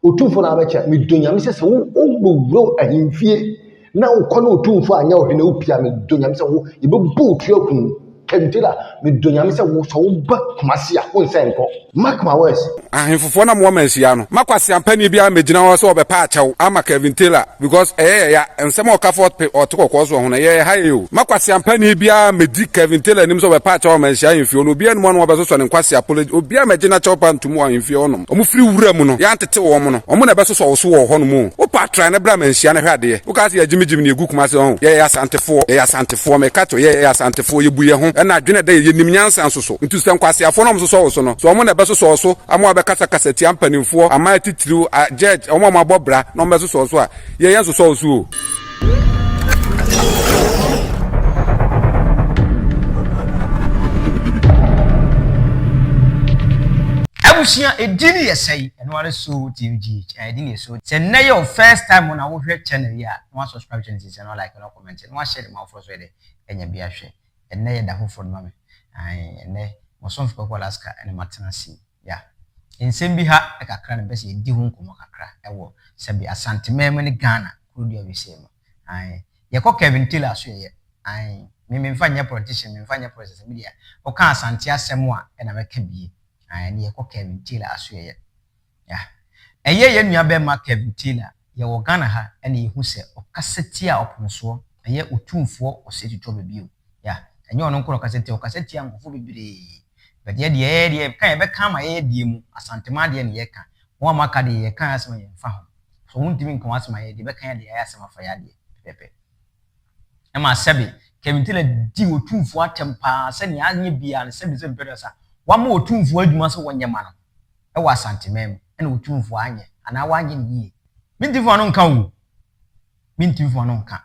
Otumfoɔ na abɛkyɛ. Medɔ Nyame sɛ sɛ wo wobɛwura ahemfie na wokɔ ne Otumfoɔ anyɛ wo hwee na wopie a, medɔ Nyame sɛ wo yɛbɛbɔ wo tuo aku wo. Kɛntela, medɔ Nyame sɛ wo sɛ woba Kumasi a wonsɛ nkɔ. Mark my words. Ahenfofoɔ na mowɔ manhyia no ma kwaseampani biara mmɛgyina hɔ sɛ ɔbɛpa akyɛw ama Kevin Taylor because ɛyɛ yɛ ya nsɛm a ɔka fa ɔte kɔkɔɔ soɔ ho no ɛyɛ yɛ ha yɛ o ma kwaseampani biara mmɛdi Kevin Taylor anim sɛ ɔbɛpa akyɛw ama manhyia ahemfie hɔ no obiara nnim hɔ nom ɔbɛsosɔ ne nkwasea apology obiara mmɛgye n'akyɛw pa ntom wɔ ahemfie hɔ nom ɔmo firi wura mu no yɛantete wɔn no ɔmo na ɛbɛsosɔ wo so wɔ hɔ nom o wopɛ a try na bra manhyia na hwɛ adeɛ Wokaa sɛ yɛagyimigyimi na yɛgu Kumasi ɔho. Yɛyɛ Asantefoɔ. Yɛyɛ Asantefoɔ. Meka kyerɛ wo, yɛyɛ Asantefoɔ. Yɛbu yɛn ho. Ɛna adwene a ɛda yɛn, yɛnim nyansa nso so. Nti sɛ nkwaseafoɔ na wɔsosɔ wo so no, sɛ wɔn na ɛbɛsosɔ wo so ama woabɛkasakasa tia mpanimfoɔ, aman atitiriw, a, judge, wɔn a wɔabɔ bra na wɔbɛsosɔ wo so a, yɛn yɛnsosɔ wo so o. Abusua edin yɛ sɛn? Ɛno ara so TV GH ɛɛ edin yɛ so. Sɛ nnɛ yɛ wo first time na wohwɛ channel yi a na wa subscribe channel sisi na wa like na wa comment na wa share de ma afoforɔ so yɛ dɛ anya bi ahwɛ. Ɛnnɛ yɛ da foforɔ no ma me. Ae ɛnnɛ mo somfo Kwaku Alaska ɛna matena ase yi. Yeah. Nsɛm bi ha kakra na mepɛ sɛ yɛdi ho nkɔmmɔ kakra ɛwɔ sɛbe Asanteman mu ne Ghana kurodua wesee mu. Ae yɛkɔ Kevin Taylor so yɛyɛ. Ae me memfa nyɛ politician memfa nyɛ politics me deɛ woka Asante asɛm a ɛna mɛka bie. Ae ɛne yɛkɔ Kevin Taylor asoɛeɛ. Yeah. Ɛyɛ yɛn nua bɛɛma Kevin Taylor, yɛwɔ Ghana ha ɛna yɛhu sɛ ɔkasa tia ɔpomsoɔ, ɛyɛ otumfoɔ ɔsɛe tutu aba bio. Yeah. Ɛnyɛ ɔno nko na ɔkasa tia, ɔkasa tia nkorɔfoɔ bebree. But yɛ deɛ yɛyɛ deɛ yɛka yɛbɛka ama yɛyɛ deɛ mu, Asanteman deɛ na yɛka. Wɔn a wɔaka deɛ yɛka yɛn asɛm a yɛmfa ho. So wontumi nka wɔn asɛm a yɛ deɛ yɛbɛka yɛ deɛ yɛayɛ asɛm afa yɛ adeɛ pɛpɛpɛ. Ɛma sɛbe Kevin Taylor dii Otumfoɔ atɛm paa sɛ nea anyɛ biara no sɛbe sɛ mpɛ aduasa wama Otumfoɔ adwuma sɛ wɔnyɛ ma no wɔ Asanteman mu ɛna Otumfoɔ anyɛ anaa wanyɛ no yie. Mentumi mfa m'ano nka o, mentumi mfa m'ano nka.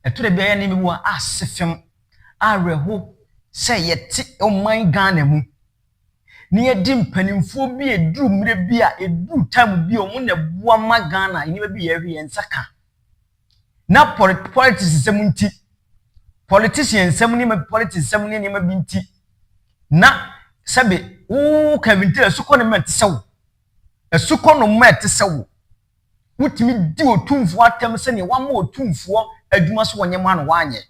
Ɛtɔ da bi a ɛyɛ nneɛma bi wɔ hɔ a ase fam, awerɛho sɛ yɛte ɔman Ghana mu na yɛde mpanimfoɔ bi a ɛduru mmerɛ bi a ɛduru time bi a wɔn na ɛboa ma Ghana nneɛma bi yɛhwɛ yɛn nsa ka. Na politics nsɛm nti, politician nsɛm nneɛma politics nsɛm ne nneɛma bi nti, na sɛbe wo Kevin Taylor sukɔ ne mma ɛte sɛ wo, asukɔ no mma ɛte sɛ wo. Wotumi di otumfoɔ atɛm sɛnea wama otumfoɔ adwuma so wɔnyɛ ma no wanyɛ.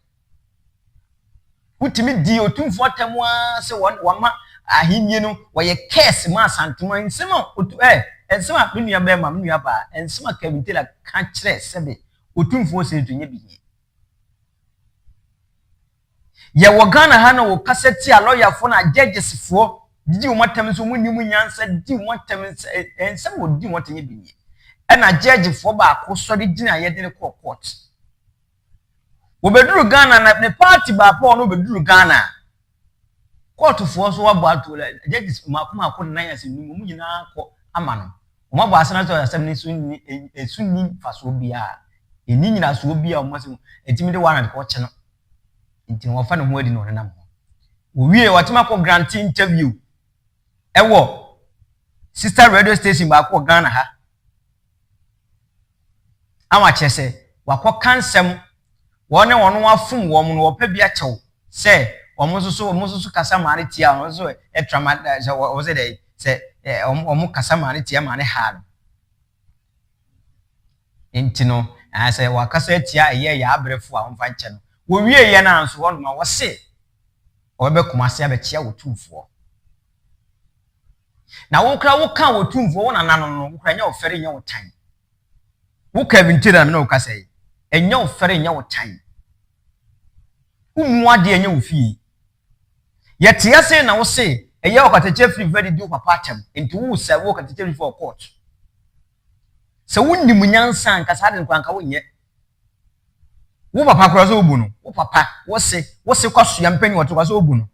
Wotumi dii Otumfoɔ atɛm ara sɛ wɔn wɔama ahenni no wɔyɛ curse ma Asanteman. Nsɛm a otu ɛ nsɛm a me nua bɛrima me nua baa nsɛm a Kevin Taylor ka kyerɛ sɛbe Otumfoɔ Osei nyɛ bi nie. Yɛwɔ Ghana ha na wɔkasa tia lɔyafoɔ na judgesfoɔ didi wɔn atɛm nso wɔn nnim nyansa di wɔn atɛm nsɛm a wɔdi wɔn atɛm nyɛ bi nie. Ɛna judgefoɔ baako sɔre gyina yɛde no kɔɔ court. Wɔbɛduru Ghana na ne party baako a ɔno bɛduru Ghana a, kɔɔtofoɔ nso abɔ ato la judges mmaako mmaako nnan ase num wɔn nyinaa kɔ ama no. Wɔn abɔ asɛm ato asɛm no so nni ɛso nni mfasoɔ biara. Ɛnni nyinasoɔ biara wɔn asɛm ɛtumi de warrant kɔ kye no. Nti no wɔfa ne ho adi na ɔnenam hɔ. Wɔwie wɔatumi akɔ grante interview ɛwɔ sister radio station baako wɔ Ghana ha. Ama kyerɛ sɛ wakɔka nsɛm, wɔn ne wɔn afom wɔn no wɔpɛ bi akyɛw sɛ wɔn nso so wɔn nso so kasa maa no tia wɔn nso ɛtra ma sɛ wɔn sɛ dɛ sɛ wɔn wɔn kasa maa no tia maa no haa no nti no sɛ wakasa atia ɛyɛ yɛ abrɛfo a wɔmfa nkyɛ no wɔwie yɛ no a nso wɔn ma wɔse wɔbɛbɛ Kumase abɛkyia wɔ tumfoɔ. Na wo koraa wo ka wɔ tumfoɔ wo nananom no wo koraa ɛnyɛ wo fɛre nyɛ wo tan. Wo Kevin Taylor na me ne wo kasa yi ɛnyɛ wo fɛre nyɛ wo tan. Wo mu adeɛ ɛnyɛ wo fie. Yɛte ase na wo se ɛyɛ ɔkatakyie firi fɛ de di wo papa atɛm nti wo sɛ wo ɔkatakyie firi fɛ wɔ court. Sɛ wo nim nyansa anka saa de no koraa anka wo nyɛ. Wo papa koraa sɛ wo bu no wo papa wo se wo se kwasoa mpanyin wɔte kwa sɛ wo bu no.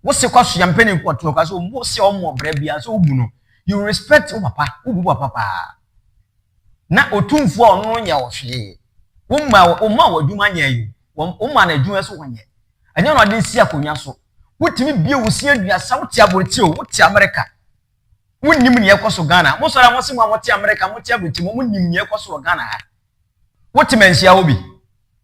Wo se kwasea mpanin kɔto kwa sɛ wo se ɔmo ɔbrɛ bia sɛ wobu no. You respect wo papa, wobu papa paa. Na otumfoɔ a ɔno nyɛ wo hwee. Wo ma wo ma wɔ adwuma nyɛ yi. Wo ma no adwuma so wɔnyɛ. Ɛnyɛ na ɔde si akonnwa so. Wotumi bie wo si aduasa wote aburokyi o, wote America. Wonnim nea ɛkɔ so Ghana. Mo sɔre a mo se mo a mote America, mote aburokyi mo mo nim nea ɛkɔ so wɔ Ghana ha. Wote manhyia hɔ bi?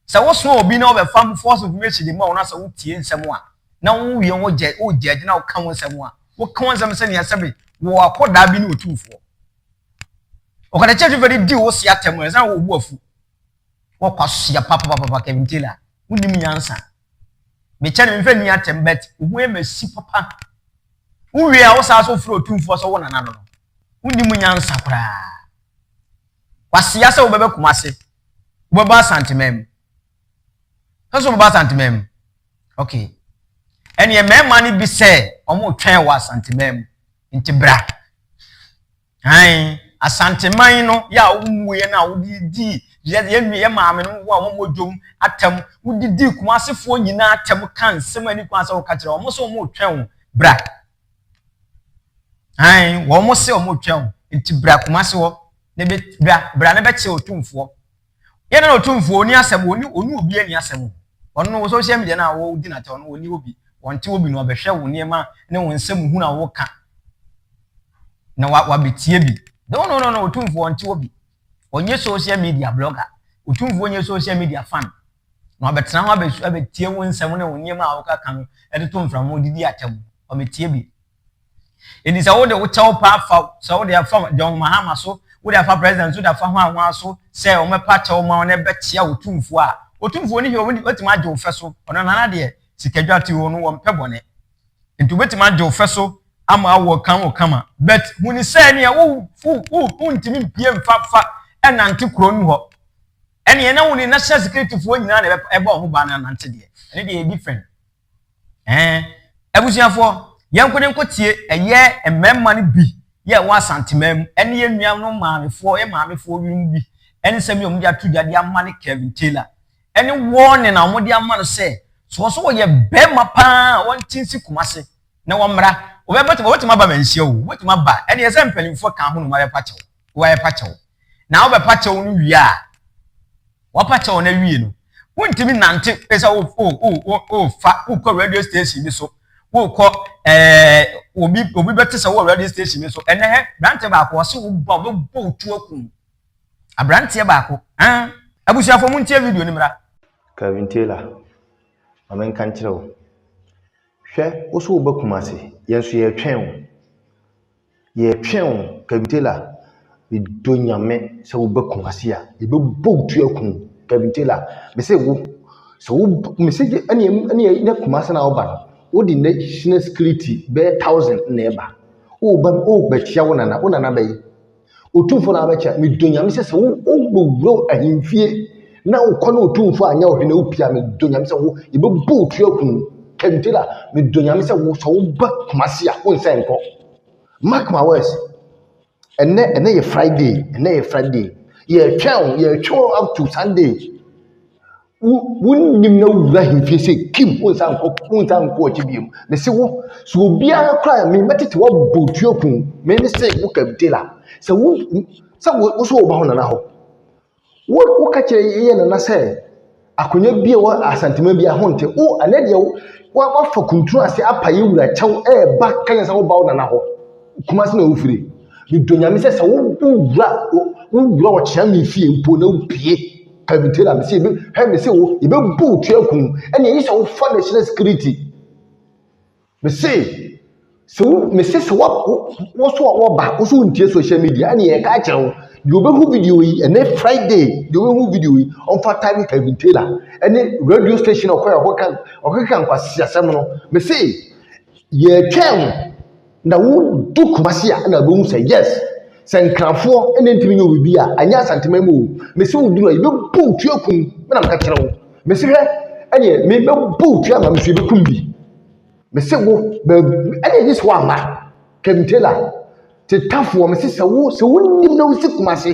Sɛ wosoma obi na ɔbɛfa false information de ma wo na sɛ wotie nsɛm a, na wowie wo gye wo judge na woka wo nsɛm a, woka wo nsɛm sɛnea sɛbe wɔ akɔdaa bi ne otumfoɔ. Ɔkatakyie Afrifa de di wo se atɛm no ɛsan wɔ bu afu. Wɔkwasia papapapa Kevin Taylor. Wonim nyansa. Mekyɛ no memfa nni atɛm but wo ho yɛ masi papa. Wowie a wo saa so wofrɛ otumfoɔ sɛ wo nana no no. Wonim nyansa koraa. Kwasia sɛ wobɛbɛ Kumase. Wobɛba Asanteman mu. Sɛ so wobɛba Asanteman mu. Okay. Ɛneɛ mmarima no bi sɛ wɔn retwɛn wɔ Asanteman mu. Nti bra. Aane, Asanteman no yɛ a wommuiɛ no a wode dii yɛ yɛn nua yɛn maame no ho a wɔmmɔ dwom atɛm, wode dii Kumasefoɔ nyinaa atɛm ka nsɛm a ɛni kwan sɛ woka kyerɛ wɔn, sɛ wɔn retwɛn wo, bra. Aane, wɔn se wɔn retwɛn wo, nti bra Kumase hɔ, na bɛ bra bra na bɛkyɛ Otumfoɔ. Yɛn na Otumfoɔ ɔni asɛm, ɔni ɔni obi ani asɛm o. Ɔno no social media no a wɔdi n'atɛ ɔno ɔni obi, wɔnte obi na ɔbɛhwɛ wo nneɛma ne wo nsɛm hunu a woka na wa wabɛtie bi. No no no no Otumfoɔ ɔnte obi. Ɔnyɛ social media blogger. Otumfoɔ nyɛ social media fan. Na wabɛtena ho abɛsu abɛtie wo nsɛm ne wo nneɛma a woka ka no ɛde to mframa odidi atɛm. Ɔbɛtie bi. Enti sɛ wode wo kyɛw pa afa, sɛ wode afa John Mahama so, wode afa president so, wode afa hwan hwan so sɛ wɔmmɛpa kyɛw ma wo na ɛbɛkyea Otumfoɔ a, Otumfoɔ no hia wɔbɛtumi agye wo fɛ so. Ɔno Nana deɛ, sikadwa te hɔ no, wɔmpɛ bɔne. Nti wɔbɛtumi agye wo fɛ so ama awɔ kan wo kama. But hu ne sɛ neɛ wo wo wo wontumi mpie mfa fa ɛnante kuro no hɔ. Ɛneɛ na wo ne national security foɔ nyinaa na ɛbɔ ho ban na nante deɛ. Ɛne deɛ yɛ different. Ɛɛ, abusuafoɔ, yɛnkɔ ne nkɔtie ɛyɛ mmarima no bi yɛ ɛwɔ Asanteman mu ɛne yɛn nuanom maamefoɔ, yɛn maamefoɔ binom bi ɛne nsɛm yi a wɔde ato dwa de ama ne Kevin Taylor ɛne warning a wɔde ama no sɛ sɛ ɔso ɔyɛ barima paa a ɔnte nsi Kumase na wɔmmra. Wɔbɛtumi wɔbɛtumi aba manhyia o, wɔbɛtumi aba ɛne ɛsɛ mpanimfoɔ ka ho na wɔabɛpa kyɛw, wɔabɛpa kyɛw. Na wobɛpa kyɛw no wie a, Wapa kyɛw no awie no, wontumi nante sɛ wo wo wo wofa wokɔ radio station bi so wokɔ ɛɛ obi obi bɛte sɛ wɔ radio station bi so ɛnɛ hɛ aberanteɛ baako ɔse wo ba ɔbɛbɔ wo tu akum aberanteɛ baako ɛn abusuafo mu ntie video no mmra. Kevin Taylor, ma menka nkyerɛ wo. Hwɛ, wo so woba Kumasi, yɛn nso yɛretwɛn wo. Yɛretwɛn wo Kevin Taylor, medɔ Nyame sɛ woba Kumasi a, yɛbɛbɔ wo tu aku wo Kevin Taylor. Mese wo, sɛ wo, mese gye ɛne ɛne ɛne Kumasi na woba no, wode national security bɛyɛ thousand na ɛba. Woba wobɛkyia wo nana, wo nana bɛyi. Otumfoɔ na abɛkyia. Medɔ Nyame sɛ sɛ wo wobɛwura ahemfie na wokɔ ne Otumfoɔ anyɛ wo hwee na wopia, medɔ Nyame sɛ wo yɛbɛbɔ wo tu aku wo. Kevin Taylor, medɔ Nyame sɛ wo sɛ woba Kumasi a, wonsɛ nkɔ. Mark my words, ɛnɛ ɛnɛ yɛ Friday, ɛnɛ yɛ Friday. Yɛretwɛn wo, yɛretwɛn wo up to Sunday. Wo wonnim na wowura ahemfie sɛ kim, wonsan nkɔ, wonsan nkɔ akyi bio. Mese wo, sɛ obiara koraa me mɛtete wabɔ tuo aku wo. Me me se wo Kevin Taylor, sɛ wo sɛ wo wo so woba ho nana hɔ. Wo woka kyerɛ yɛ nana sɛ akonnwa bi a ɛwɔ Asantema bi a ho nte. Wo ɛnɛ deɛ wo wafa kuntunu ase apa yɛ wura kyɛw ɛɛba ka yɛn sɛ woba wo nana hɔ. Kumasi na wofiri. Medɔ Nyame sɛ sɛ wo wura wo wura ɔkyea me fie mpo na wopie Kevin Taylor me se ebe hɛ me se wo yɛbɛbɔ wo tua kun ɛne ɛyi sɛ wofa national security. Mese sɛ wo mese sɛ wo wo so a wɔba wo so ntie social media ɛne yɛka akyerɛ wo deɛ ɔbɛhu video yi ɛnɛ Friday deɛ ɔbɛhu video yi ɔmfa tag Kevin Taylor ɛne radio station ɔkɔ ɔkɔka ɔkeka nkwasiasɛm no mese yɛtwɛn wo na wodu Kumasi a ɛna wobɛhu sɛ yes sɛ nkrafoɔ ɛna ntumi nyɛ obibi a anyɛ Asanteman mu o mese woduru a yɛbɛbɔ wo tua kum me na meka kyerɛ wo mese hwɛ ɛneɛ mebɛbɔ wo tua ma me so yɛbɛkum bi Mese wo, baabi, ɛne gye sɛ woamma. Kevin Taylor, tetafoɔ, mese sɛ wo, sɛ wonim na wosi Kumase,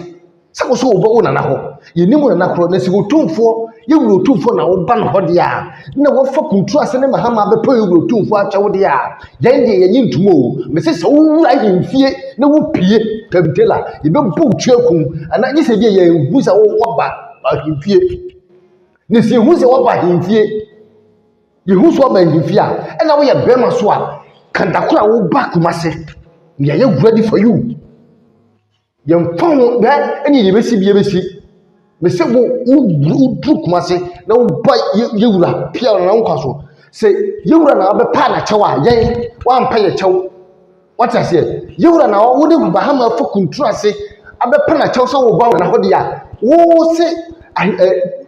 sɛ wo so wobɔ wo nana hɔ, yɛnim wo nana korɔ, na sɛ otumfoɔ, yɛwura otumfoɔ na woba no hɔ deɛ a, na wɔfa kunturu ase ne mahama abɛpɛ yɛwura otumfoɔ akyɛ wo deɛ a, yɛn deɛ yɛnye ntom o. Mese sɛ wowura ahemfie na wopie, Kevin Taylor, yɛbɛbɔ wo tua kum, anaa gye sɛ bi a yɛnhu sɛ woaba ahemfie. Na sɛ yɛhu sɛ woaba ahemfie, Yehu so aba ahemfie a, ɛna woyɛ bɛrima so a, ka da koro a woba Kumase, we are ready for you. Yɛmfa ho bɛ ɛne deɛ bɛsi bi bɛsi. Mese wo woduru Kumase na woba yɛwura pia na wonkwa so. Sɛ yɛwura na wabɛpa na kyɛw a, yɛn wampɛ yɛ kyɛw. Wate aseɛ? Yɛwura na wode Bahama fa kunturu ase. abɛpɛ n'akyɛw sɛ woba wo nana hɔ deɛ a, wo se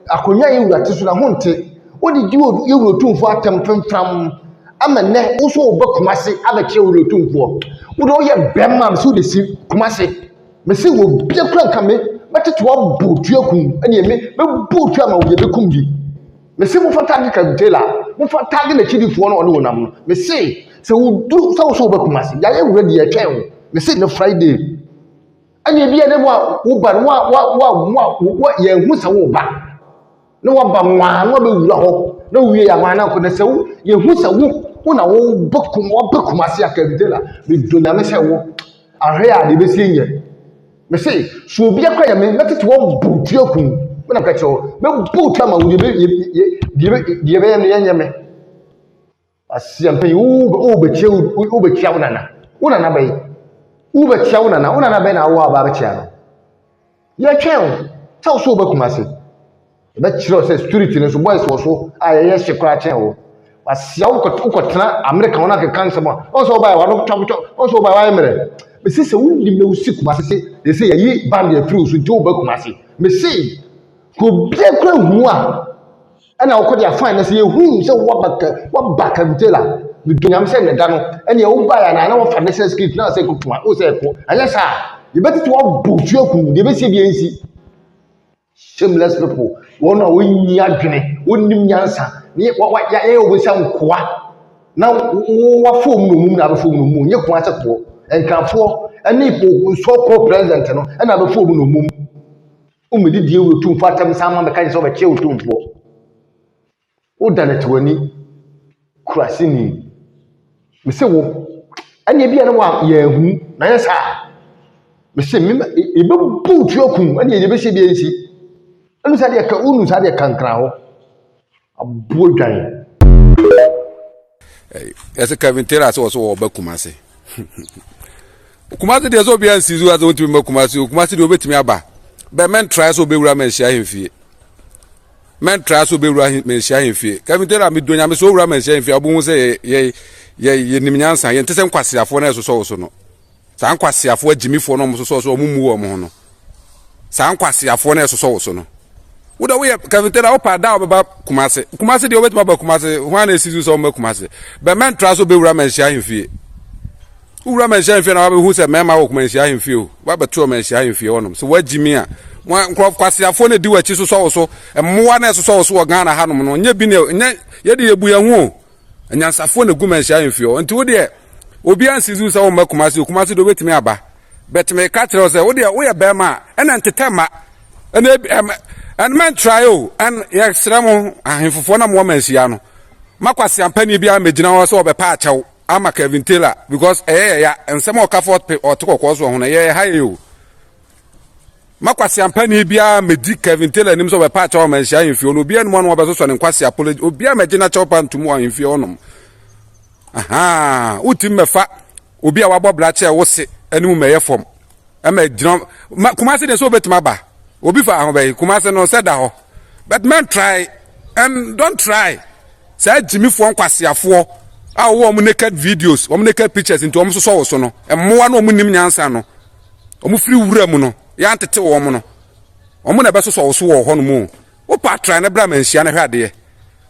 akonnwa a yɛwura te so na ho nte. Wode di yɛwura otumfoɔ atɛm femfram ama nnɛ wo so woba Kumase abɛkyerɛ wura otumfoɔ. Wode woyɛ bɛrima a sɛ wode si Kumase. Mese wɔ bia kura nka me mɛtete wabɔ otua kum ɛne me mɛbɔ otua ma wo yɛbɛkum bi. Mese momfa ntaage Kevin Taylor, momfa ntaage n'akyidifoɔ no ɔne wɔn nam no. Mese sɛ wodu sɛ wo so wobɛ Kumasi, yɛayɛ wura deɛ ɛtwɛn wo. Mese ne Friday. Ɛne ebi a ne mo a woba no wa wa wa wa wa yɛnhu sɛ woba. Na waba nwaa na wabɛwura hɔ na wowie yɛ amaa na akɔ na sɛ wo yɛhu sɛ wo wo na wobɛ kum wabɛ Kumasi a Kevin Taylor medɔ Nyame sɛ wo ahwɛ a deɛ ɛbɛsie nyɛ. Mese, sɛ obi akora yɛ me, mɛtete wɔn bo tua kum. Me na meka kyerɛ wo, mɛbɔ tua ma wo deɛ deɛ bɛyɛ no yɛnyɛ me. Asia mpanyin, wobɛkyia wobɛkyia wo nana. Wo nana bɛyi. Wobɛkyia wo nana. Wo nana bɛyi na awo a ɔba abɛkyia no. Yɛtwɛn wo. Sɛ wo so wobɛkum ase. Yɛbɛkyerɛ wo sɛ security no nso boys wɔ so a yɛyɛ hye koraa kyɛn wo. Wasia wo wokɔtena Amerika wɔn akeka nsɛm a ɔn sɛ wobaeɛ wano twakotwa ɔn sɛ wobaeɛ wayɛ mmerɛ. Mese sɛ wonim na wosi Kumase se yɛsɛ yɛyi band afiri wo so nti woba Kumase. Mese ka obia kura hunu a ɛna wokɔ de afan na sɛ yɛhu sɛ woaba ka woaba Kavitela medɔ nyame sɛ nnɛda no ɛne wobaeɛ anaa na wɔfa national security na sɛ kɔtuma wo sɛ ɛkɔ anyɛ saa yɛbɛtete woabɔ tuo akum deɛ ɛbɛsie deɛ nsi. Shameless people, wɔn a wɔnni adwene, wɔnnim nyansa, ne yɛayɛ wɔn sɛ nkoa, na wɔafa wɔn nnommum na abɛfa wɔn nnommum, nyɛ Kumasi foɔ, Nkranfoɔ ne so called president no ɛna abɛfa wɔn nnommum. Wɔmmɛdidi wɔ Otumfoɔ atɛm san ma bɛka kyerɛ sɛ wɔbɛkyɛ Otumfoɔ. Wodane te w'ani, kuraseni. Mese wo, ɛnna ebi a na wa yɛahu na yɛ saa. Mese me yɛbɛbu wo tuo akum ɛnna yɛbɛhyɛ bi nsi. Ɛnu saa deɛ ka wonu saa deɛ kankra hɔ. Aboɔ dwan. Yɛsɛ Kevin Taylor sɛ wɔ so wɔba Kumase. Kumase deɛ sɛ obiara nsi so asɛ wontumi mma Kumase o. Kumase deɛ wobɛtumi aba. Bɛ mɛntrae sɛ wobɛwura manhyia ahemfie. Mɛntra sɛ obɛwura manhyia ahemfie. Kevin Taylor medɔ nyame sɛ owura manhyia ahemfie a wobɛhu sɛ yɛ yɛ yɛnim nyansa yɛnte sɛ nkwaseafoɔ na ɛsosɔ wo so no. Saa nkwaseafoɔ agyimifoɔ na wɔsosɔ so wɔn mmu wɔn ho no. Saa nkwaseafoɔ na ɛsosɔ wo so no. Wo dɛ woyɛ Kevin Taylor wopɛ da a wobɛba Kumase. Kumase deɛ wobɛtumi aba Kumase hwan na ɛsi so sɛ wɔmmɛ Kumase. Bɛ mɛntra sɛ obɛwura manhyia ahemfie. Wowura manhyia ahemfie na wabɛhu sɛ mmarima wɔ manhyia ahemfie o. Wabɛto wɔ manhyia ahemfie hɔnom. Sɛ woagyi mi a, nkurɔfo kwaseafoɔ na ɛdi w'akyi sosɔ wo so. Mmoa na ɛsosɔ wo so wɔ Ghana hanom no. Nyɛ bi na nyɛ yɛde yɛbu yɛn ho o. Anyansafoɔ na ɛgu manhyia ahemfie hɔ. Nti wo deɛ obiara nsi so sɛ womma Kumase o. Kumase deɛ wobɛtumi aba. But meka kyerɛ wo sɛ wo deɛ woyɛ bɛrima a ɛna ntetɛ mma. Ɛna ɛm ɛn mɛntrae o. Ɛn yɛsrɛ mo ahemfofoɔ na mowɔ manhyia no. Ma kwaseampani biara mmɛgyina hɔ sɛ ɔbɛpa akyɛw. ama Kevin Taylor because ɛyɛ yɛ ya nsɛm a ɔka fa ɔte kɔkɔɔ soɔ ho no ɛyɛ ha yɛ o ma kwaseampani biara mɛdi Kevin Taylor anim sɛ ɔbɛpa akyɛw ama nhyia ahemfie hɔ no obiara anim ano ɔbɛsosɔ ne nkwasi apology obiara mɛgye n'akyɛw pa ntom wɔ ahemfie hɔnom aha wotim mɛfa obi a wabɔ bra kyɛ wo se anim mɛyɛ fam ɛma gyina ma Kumasi deɛ sɛ obetumi aba obi fa ho bɛyi Kumasi no sɛ da hɔ but men try and don't try saa gyimifoɔ nkwaseafoɔ a wɔwɔ wɔn naked videos wɔn naked pictures nti wɔn sosɔ wɔ so no mmoa no wɔn nim nyansa no wɔn firi wura mu no yɛantete wɔn no wɔn na ɛbɛsosɔ wɔ so wɔ hɔ nom o wopa try no bra ma nhyia no hwɛ adeɛ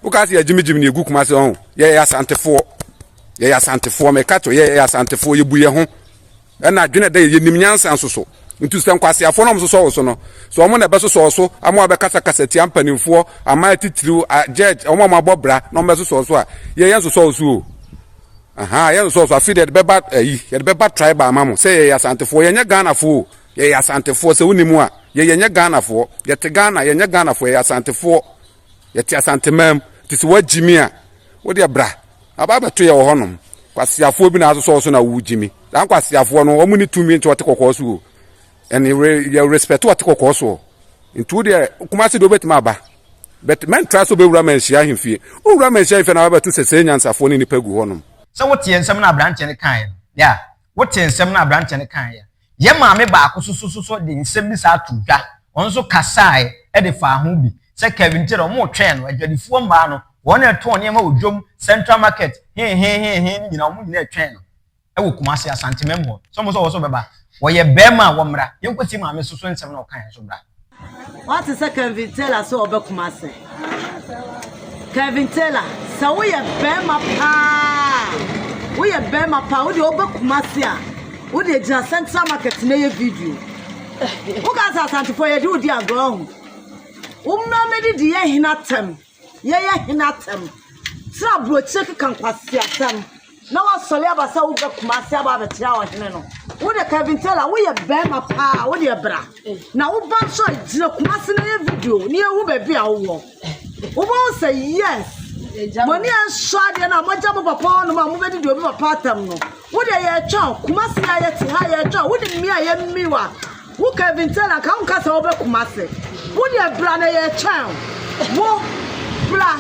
woka sɛ yɛgyimigyimi ne ɛgu Kumasi ɔho yɛyɛ asantefoɔ yɛyɛ asantefoɔ meka to yɛyɛ asantefoɔ yɛbu yɛ ho Ɛna adwene dɛ yɛnim nyansa nso so. Nti sɛ nkwaseafoɔ na wɔsosɔ wo so no, sɛ wɔn na ɛbɛsosɔ wo so ama wɔabɛkasakasa tia mpanimfoɔ, aman atitiriw, judge, wɔn a wɔabɔ bra na wɔbɛsosɔ wo so a, yɛ yɛnsosɔ wo so o. Aha, yɛnsosɔ wo so. Afei deɛ yɛde bɛba ayi, yɛde bɛba tribal ama mo sɛ yɛyɛ Asantefoɔ. Yɛnyɛ Ghanafoɔ o. Yɛyɛ Asantefoɔ. Sɛ wonim a, yɛ yɛnyɛ Ghanafoɔ. Yɛte Ghana, yɛnyɛ Ghanafoɔ, yɛyɛ Asantefoɔ. Yɛte Asanteman mu. Nti sɛ woagyi me a, wo deɛ bra. Aba abɛto yɛ wɔ hɔnom. Kwaseafoɔ bi na asosɔ wo so na wogye mi. Saa nkwaseafoɔ no, wɔn ni tumi nti wɔte kɔkɔɔ so o. Ɛne yɛ respect wɔte kɔkɔɔ soɔ. Nti wo deɛ, Kumasi deɛ wobɛtumi aba. But mɛntra sɛ wobɛwura manhyia ahemfie. Wowura manhyia ahemfie na wabɛto sɛsɛɛ nyansafoɔ ne nnipa gu hɔnom. Sɛ woteɛ nsɛm no a aberanteɛ no kaeɛ no, yeah, wote nsɛm no a aberanteɛ no kaeɛ a, yɛn maame baako nso so so de nsɛm bi saa to dwa. Ɔno nso kasaeɛ de faa ho bi sɛ Kevin Taylor, wɔretwɛn no, adwadifoɔ mmaa no, wɔn a ɛtɔn nneɛma wɔ dwam, Central Market, hehehehe no nyinaa, wɔn nyinaa retwɛn no wɔ Kumasi, Asantemam hɔ. Sɛ wɔn nso wɔ so bɛba. Wɔyɛ bɛrima a wɔmmra. Yɛnkɔtie maame so so nsɛm na ɔka yɛn so bra. Wate sɛ Kevin Taylor sɛ ɔbɛ Kumase. Kevin Taylor, sɛ woyɛ bɛrima paa, woyɛ bɛrima paa, wode ɔbɛ Kumase a, wode gyina Central Market na yɛ video. Woka sɛ Asantefoɔ yɛde wo di agorɔ ho. Wommra mmɛdidi yɛ hene atɛm. Yɛyɛ hene atɛm. Tra aburokyire keka nkwaseasɛm na wasɔre aba sɛ wobɛ Kumasi aba abɛkyerɛ ɔhene no. Wo de Kevin Taylor woyɛ bɛrima paa wo deɛ bra. Na wo ba nso a gyina Kumasi na yɛ video na yɛhu baabi a wowɔ. Wobɛhu sɛ yes. Mo ani ansɔ adeɛ no a moagya mo papa hɔnom a mobɛdidi obi papa atɛm no. Wo deɛ yɛretwɛn Kumasi a yɛte ha yɛretwɛn wo de mmea a yɛmmiwa. Wo Kevin Taylor nka wonka sɛ wobɛ Kumasi. Wo deɛ bra na yɛretwɛn wo. Bra.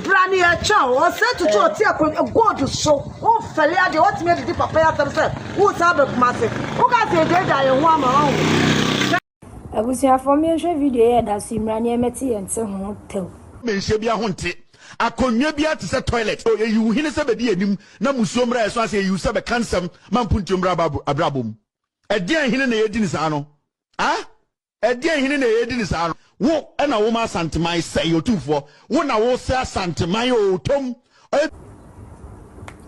Bra na yɛretwɛn wo. Ɔsɛ tutu ɔte akonnwa gold so. Womfɛle adeɛ watumi adidi papa yi asɛm sɛ wosan aba Kumasi. Woka sɛ yɛgyaagyaa yɛn ho ama wo. Abusuafoɔ menhwɛ video yi a ɛda so yi mmra na yɛmmɛte yɛn te ho tɛw. Manhyia biara ho nte. Akonnwa biara te sɛ toilet. O, yɛyi wo hene sɛ bɛdi yɛn anim na mmusuo mmra yɛn so anaasɛ yɛyi wo sɛ bɛka nsɛm ma mpuntuo mmra abrabɔ mu. Ɛdeɛn hene na yɛdi no saa no? Ah? Ɛdeɛn hene na yɛdi no saa no? Wo na woma Asanteman sɛe, Otumfoɔ. Wo na wosɛe Asanteman o, Tom.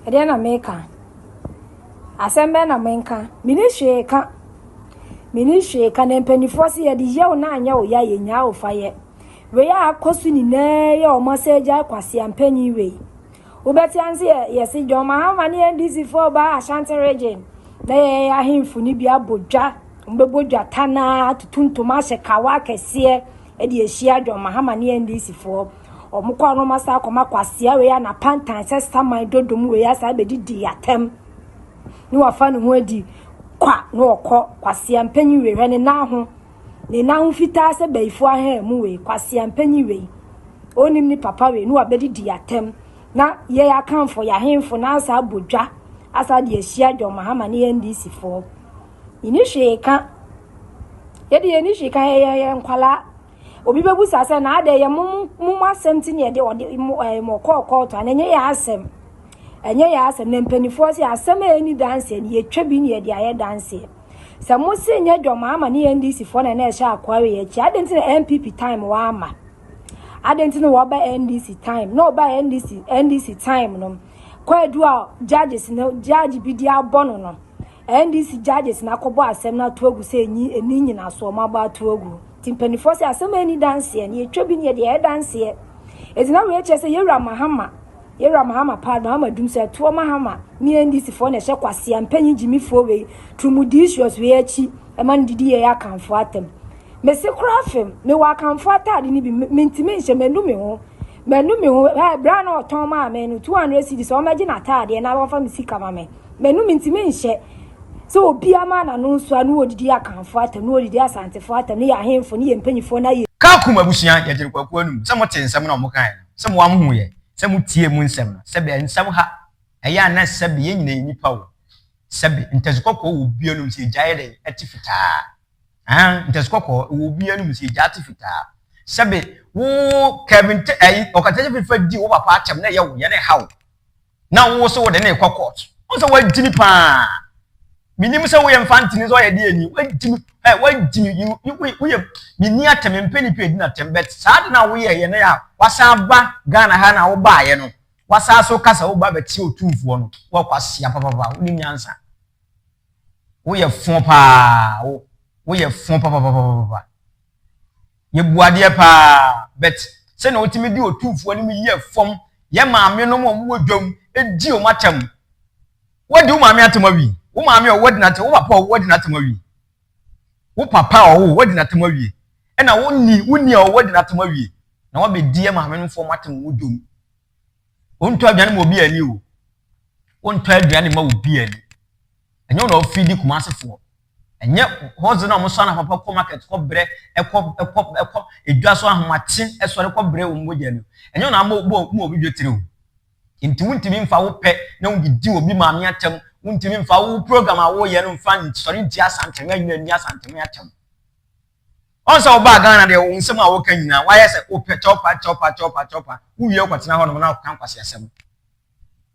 Ɛdeɛn na meka? Asɛm bɛn na menka? Menni hwee ka. Menni hwee ka. Na mpanimfoɔ se yɛde yɛ wo na anyɛ wo ya, yɛnyaa wo fa yɛ. Wei a akɔ so nyinaa yɛ wɔn asɛ agyae kwasea mpanyin wei. Wobɛte ase yɛ yɛse John Mahama ne NDC foɔ ba Ashanti region na yɛyɛ ahemfo no bi abɔ dwa. Wɔbɛbɔ dwa tanaa atutu ntoma ahyɛ kawa akɛseɛ de ahyia John Mahama ne NDC foɔ. Wɔn kɔ ano asa akɔma kwasea wei a n'apantan sɛ saman dodom wei asa abɛdidi atɛm. Ne wafa ne ho adi kwa na ɔkɔ kwasea mpanyin wei hwɛ ne nan ho. Ne nan ho fitaa sɛ bayifoɔ ahan mu wei, kwasea mpanyin wei. Onim ne papa wei na wabɛdidi atɛm. Na yɛ akanfo, yɛ ahemfo na asa abɔ dwa asa de ahyia John Mahama ne NDC foɔ. Yɛni hwee ka. Yɛde yɛni hwee ka yɛyɛ yɛ nkwalaa. Obi bɛbusa sɛ na adɛ yɛ mo mo asɛm ti ne yɛde ɔde mo ɛɛ mo kɔɔ kɔɔto ana ɛnyɛ yɛ asɛm. Ɛnyɛ yɛ asɛm na mpanimfoɔ sɛ asɛm a ɛni danseɛ no yɛtwa bi ne yɛde ayɛ danseɛ. Sɛ mo se nyɛ John Mahama ne NDC foɔ na na ɛhyɛ akoa wei akyi adɛn nti na NPP time wama adɛn nti na wɔba NDC time na ɔba NDC NDC time no kwaadu a judges no judge bi de abɔ no no NDC judges na akɔbɔ asɛm no ato agu sɛ enyi eni nyinaso ɔmo abɔ ato agu nti mpanimfoɔ sɛ asɛm a ɛni danseɛ no yɛtwa bi ne yɛde ɛyɛ danseɛ eti na wei kyerɛ sɛ yɛwura Mahama Yɛwura Mahama paa Mahama dum sɛ ɛtoɔ Mahama ne NDC foɔ na ɛhyɛ kwasea mpanyin gyimifoɔ wei turumudicious wei akyi ɛma no didi yɛ akanfoɔ atam mese koraa fam mewɔ akanfoɔ ataade no bi mentumi nhyɛ manu me ho manu me ho ɛ bra na ɔtɔn maa me no 200 cedis ɔmɛgye n'ataadeɛ na wɔmfa me sika ma me manu mentumi nhyɛ sɛ obi ama n'ano nso a na wɔdidi akanfoɔ atam na wɔdidi asantefoɔ atam ne yɛ ahemfo ne yɛ mpanyinfoɔ na yɛ Kakum abusua yɛgyere kwaku anum sɛ mote nsɛm na wɔkaeɛ no sɛ moa mohu yɛ sɛ mo tie mu nsɛm no sɛbe nsɛm ha ɛyɛ a na sɛbe yɛn nyina yɛ nipa o sɛbe ntasu kɔkɔɔ wɔ obi anum sɛ egya yɛ dɛn ɛte fitaa ahan ntasu kɔkɔɔ wɔ obi anum sɛ egya te fitaa sɛbe wo Kevin te ɛyi ɔkata fifa di wo papa atɛm na ɛyɛ wo yɛ na ɛha wo na wo so wode ne kɔ court wo sɛ wagyimi paa menim sɛ woyɛ mfantini sɛ ɔyɛ deɛ ni wagyimi ɛ wagyimi woyɛ menni atɛm mpɛ nipa ɛdi n'atɛm but saa de na woyɛ yɛ no yɛ a wasan aba Ghana ha na wobaayɛ no wasan so kasa woba bɛte otumfoɔ no wɔkɔ asia papapa wonim nyansa woyɛ fo paa wo woyɛ fo papapapapa Yɛbu adeɛ paa but sɛnea wotumi di otumfoɔ anim yɛ fam yɛ maame nom a wɔwɔ dwam di wɔn atɛm. Wadi wo maame atɛm awie. Wo maame a ɔwɔ di n'atɛm, wo papa a ɔwɔ di n'atɛm awie. Wo papa a ɔwɔ wadi n'atɛm awie. Ɛna wo ni wo ni a ɔwɔ di n'atɛm awie. Na wabɛdi yɛ maame nom fam atɛm wɔ dwam. Wontɔ aduane ma obi ani o. Wontɔ aduane ma obi ani. Ɛnyɛ wo na wofidi Kumasefoɔ. Ɛnyɛ hɔ dze na wɔsɔ anapa kɔ market kɔ brɛ ɛkɔ ɛkɔ ɛkɔ edwa so ahomakye ɛsɔre kɔ brɛ wɔn mogya no. Ɛnyɛ wo na ama bɔ mu obi dwetire o. Nti wontumi mfa wo pɛ na wodidi obi maame atɛm. Wontumi mfa wo program a woyɛ no mfa nsɔre ntia Asanteme anyina nni Asanteme atɛm. Ɔn sɛ wobaa Ghana deɛ wo nsɛm a woka nyinaa wayɛ sɛ wopɛ kyɛwpa kyɛwpa kyɛwpa kyɛwpa wowie wokɔtena hɔnom na woka nkwaseasɛm.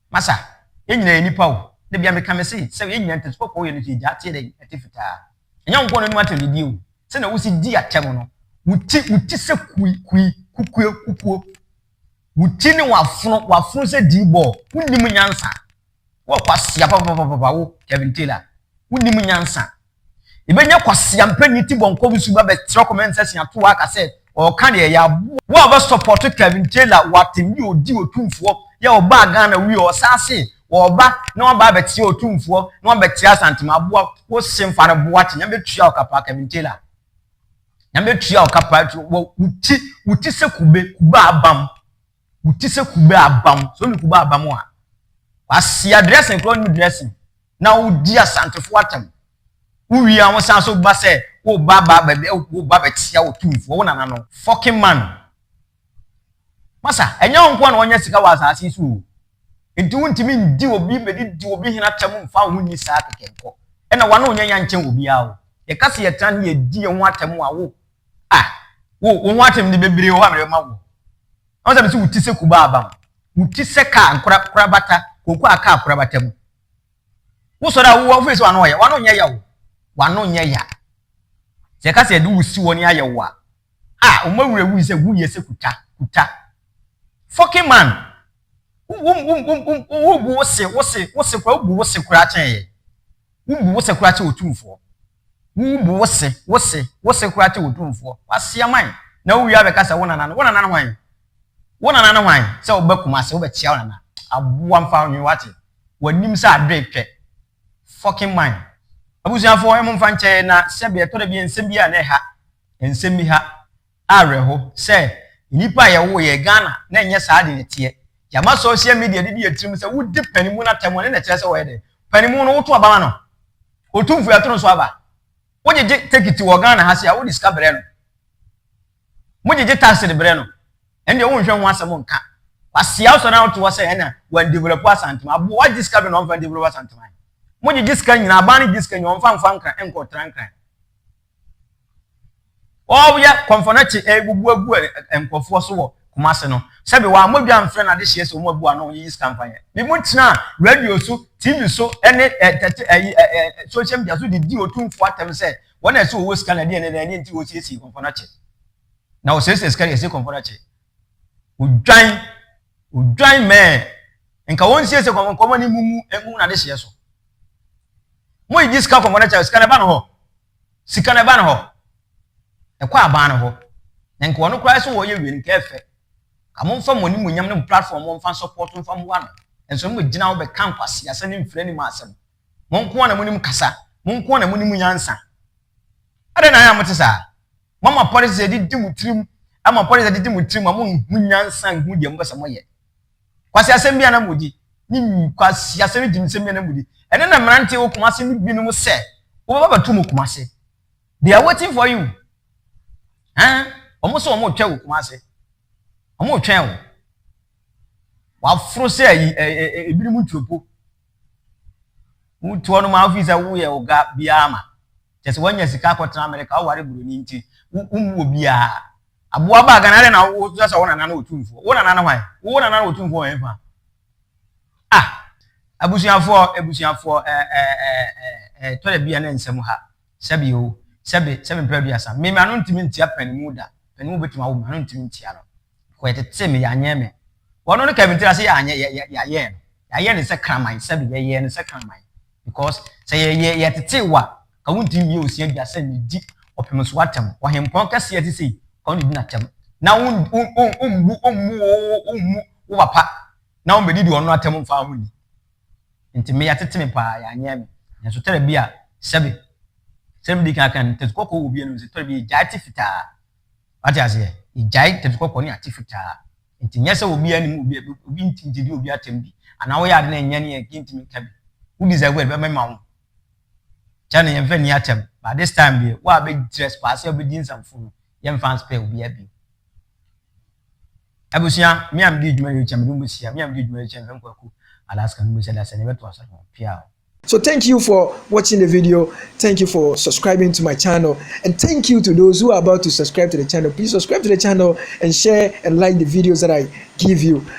Masa, yɛn nyinaa yɛ nipa o. Da bia meka me se sɛ yɛn nyinaa ntasu kɔkɔɔ yɛ no so yɛgya ateɛ dɛn ɛte fitaa. Ɛnyɛ wo nko na anim atɛm didie o. Sɛnea wosi di atɛm no, wo ti wo ti sɛ kui kui kukue kukuo. Wo ti ne w'afono w'afono sɛ dii bɔɔl. Wonnim nyansa. Wowɔ kwasea papapapapa wo Kevin Taylor. Wonnim nyansa. Yɛbɛnya kwasea mpanin ti bɔnkɔ bi so ba bɛkyerɛ comment section ato hɔ aka sɛ ɔka deɛ ɛyɛ aboa. Wo a wobɛ support Kevin Taylor wɔ atɛmdi a ɔdi Otumfoɔ yɛ ɔbaa Ghana wie ɔsan se ɔɔba na waba abɛkyea Otumfoɔ na wabɛkyea Asantema aboa wo se mfa no boa kye Nyame bɛtua wo ka paa Kevin Taylor Nyame bɛtua wo ka paa wɔ wo ti wo ti sɛ kube kube abam wo ti sɛ kube abam so ne kube abam a wasia dressing koraa ɔnim dressing na wodi Asantefoɔ atɛm Wo wie a wo san so ba sɛ wo ba ba bɛ wo ba bɛkyia wo tumfoɔ wo nana no. Fucking man. Masa, ɛnyɛ wo nko na wɔnya sika wɔ asase yi so o. Nti wontumi ndi obi bɛdidi obi hene atɛm mfa wo ho nni saa kɛkɛ nkɔ. Ɛna wano nyɛ ya nkyɛn obiara o. Yɛka sɛ yɛtena ne yɛdi yɛn ho atɛm a wo ah wo wo ho atɛm de bebree wɔ hɔ a mede bɛma wo. Wɔn sɛ mese wo ti sɛ kuba abam. Wo ti sɛ kaa nkora korabata, kooko a kaa korabata mu. Wosɔre a wowɔ wofiri sɛ wano ɔyɛ wano nyɛ ya o wano nyɛ ya sɛ ɛka sɛ yɛde wo si hɔ ne ayɛ wo a a wɔn awura wui sɛ wuyɛ sɛ kuta kuta fucking man wo wo wo wo wo bu wo se wo se wo se kora wo bu wo se kora kyɛn yɛ wo bu wo se kora kyɛn otumfoɔ wo bu wo se wo se wo se kora kyɛn otumfoɔ wasia man na wo wie abɛka sɛ wo nana no wo nana no hwan wo nana no hwan sɛ wobɛ Kumase wobɛkyia wo nana aboa mfa nwe wate W'anim sɛ adoe pɛ. Fucking man. Abusuafoɔ mo mfa nkyɛ na sɛbe ɛtɔ da bi nsɛm bi a na ɛha nsɛm bi ha awerɛho sɛ nnipa a yɛwoo yɛ Ghana na ɛnyɛ saa de na ɛteɛ. Yɛama social media didi yɛ tirim sɛ wodi panimu no atɛm ɛno na ɛkyerɛ sɛ wɔyɛ dɛ. Panimu no woto aba ma no. Otumfoɔ yɛto no so aba. Wogyegye tekiti wɔ Ghana ha se a wode sika brɛ no. Mogyegye tax de brɛ no. Ɛndeɛ wonhwɛ ho asɛm nka. Kwasea wosɔre na wote hɔ sɛ ɛna wɔn develop Asanteman. Aboa wagye sika bɛ na ɔmfa develop Asanteman. Mogyegye sika nyinaa, aban no gye sika nyinaa, ɔmfa mfa nkran nkɔ ɔtra nkran. Ɔyɛ kɔmfɔnakye ɛbubu agu nkurɔfoɔ so wɔ Kumase no. Sɛbi wɔammɔ dwa amfrɛ no adehyeɛ sɛ wɔn abu ano ɔnyiyi sika mfa nyɛ. Bi mo tena radio so, TV so ɛne tɛte ɛyi social media so de di otumfoɔ atɛm sɛ wɔn na ɛsɛ wɔwɔ sika na ɛdeɛ ne deɛ nti wɔsiesie kɔmfɔnakye. Na wɔsiesie sika deɛ ɛsɛ kɔmfɔnakye. Odwan odwan mɛɛ nka wɔn siesie kɔmfɔ nkɔmɔ ne mumu emu na adehyeɛ so. Mo yi sika kɔmfɔnakye sika na ɛba no hɔ. Sika no ɛba no hɔ. Ɛkɔ aban no hɔ. Na nka ɔno koraa sɛ wɔyɛ wie no nka ɛfɛ. Ka momfa mo animuonyam ne mo platform mo mfa support mfa mmoa no. Nso mo gyina hɔ bɛka nkwaseasɛm ne mfiri anim asɛm. Mo nko ara na monim kasa. Mo nko ara na monim nyansa. Adɛn na ayɛ a mote saa? Moama politics adidi mo tirim. Ama politics adidi mo tirim a monhu nyansa nhu deɛ mopɛ sɛ moyɛ. Kwasiasɛm bi a na modi. Ne kwasiasɛm ne gyimsɛm bi a na modi. Ɛno na mmeranteɛ wɔ Kumasi no binom sɛ wobɛba bɛto mu Kumasi. They are waiting for you. Ɛn, wɔn sɛ wɔn retwɛn wɔ Kumasi. Wɔn retwɛn wo. Waforo sɛ ayi ɛ ɛ ebinom nturopo. Wotoɔ no ma wofi sɛ woyɛ ɔga biara ma. Kyɛ sɛ woanya sika akɔtena Amerika, woware buroni nti, wommu obiara. Aboa baa Ghana adɛn na wo sɛ wo nana no otumfoɔ? Wo nana no hwan? Wo nana no otumfoɔ wɔ hefa? Ah! Abusuafoɔ, abusuafoɔ, ɛɛ ɛɛ ɛɛ tɔ da bi a na nsɛm ha. Sɛbi o, sɛbi, sɛbi mpɛ aduasa. Me m'ano ntumi ntia panimu da. Panimu betumi awo me, m'ano ntumi ntia no. Kɔ yɛtetee me, yɛanyɛ me. Wɔno no Kevin tiri ase yɛanyɛ, yɛ yɛ yɛayɛ no. Yɛayɛ no sɛ kraman, sɛbi yɛyɛɛ no sɛ kraman. Because sɛ yɛ yɛ yɛtetee wo a, ka wontumi mmie osia dua sɛ medi ɔpem so atɛm. Ɔhempɔn kɛseɛ te sei, ka wonnidi n'atɛm. Na wo wo wo wommu wommu wo wommu wo papa na wommɛdidi ɔno atɛm mfa ho nni. Nti me yɛatete me paa, yɛanyɛ me. Nanso tɛrɛ bi a, sɛbe, sɛdeɛ medi kan aka no, ntɛsi kɔkɔɔ wɔ obi anom sɛ tɛrɛ bi yɛgyae te fitaa. Wate aseɛ? Yɛgyae ntɛsi kɔkɔɔ ne ate fitaa. Nti nyɛ sɛ obi anim obi obi ntumi didi obi atɛm bi anaa woyɛ ade na ɛnyɛ ne yɛ ntumi nka bi. Wo deserve it bɛma wo. Kyɛ no yɛmfa nni atɛm. But this time deɛ wo a bɛ trespass a wobɛdi nsɛmfo no yɛmfa nspare obiara bio. Abusua, me a medi dwuma yi kyɛ mede mo bɛhyia. Me a medi dwuma yi kyɛ mfɛm kwaku Alaska no bɛhyia da sɛ ne bɛto asɔre ho. Piao. So thank you for watching the video. Thank you for subscribing to my channel. And thank you to those who are about to subscribe to the channel. Please subscribe to the channel and share and like the videos that I give you.